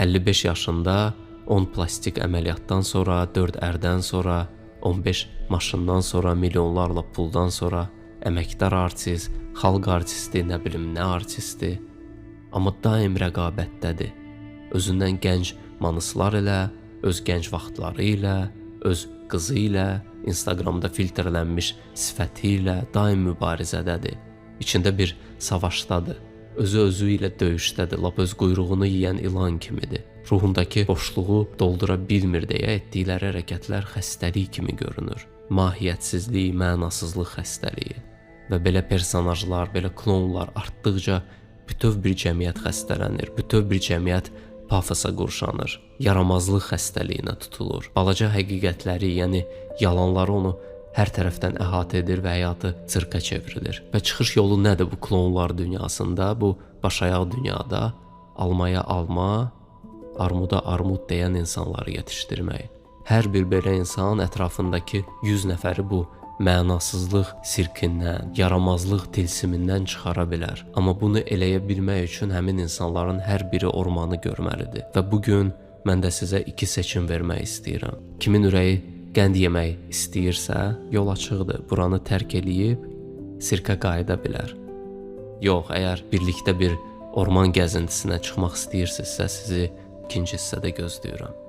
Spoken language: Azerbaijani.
55 yaşında 10 plastik əməliyyatdan sonra, 4 ərdən sonra, 15 maşından sonra, milyonlarla puldan sonra əməkdar artist, xalq artisti, nə bilim nə artisti, amma daim rəqabətdədir. Özündən gənc manıslar ilə, öz gənc vaxtları ilə, öz qızı ilə, Instagramda filtrlənmiş sifəti ilə daim mübarizədədir. İçində bir savaşdadır. Özü özü ilə döyüşdədir, lap öz quyruğunu yeyən ilan kimidir. Ruhundakı boşluğu doldura bilmir deyə etdikləri hərəkətlər xəstəlik kimi görünür. Mahiyyətsizlik, mənasızlıq xəstəliyi. Və belə personajlar, belə klonlar artdıqca bütöv bir cəmiyyət xəstələnir, bütöv bir cəmiyyət pafosa qurşanır, yaramazlıq xəstəliyinə tutulur. Balaca həqiqətləri, yəni yalanları onu hər tərəfdən əhatə edir və həyatı sirkə çevrilir. Və çıxış yolu nədir bu klonlar dünyasında, bu başayaq dünyada? Almaya alma, armuda armud deyən insanları yetişdirmək. Hər bir belə insan ətrafındakı 100 nəfəri bu mənasızlıq sirkindən, yaramazlıq tilsimindən çıxara bilər. Amma bunu eləyə bilmək üçün həmin insanların hər biri ormanı görməlidir. Və bu gün mən də sizə iki seçim vermək istəyirəm. Kimin ürəyi qənd yemək istəyirsə, yol açıqdır. Buranı tərk eləyib sirkə qayıda bilər. Yox, əgər birlikdə bir orman gəzintisinə çıxmaq istəyirsinizsə, sizi ikinci hissədə gözləyirəm.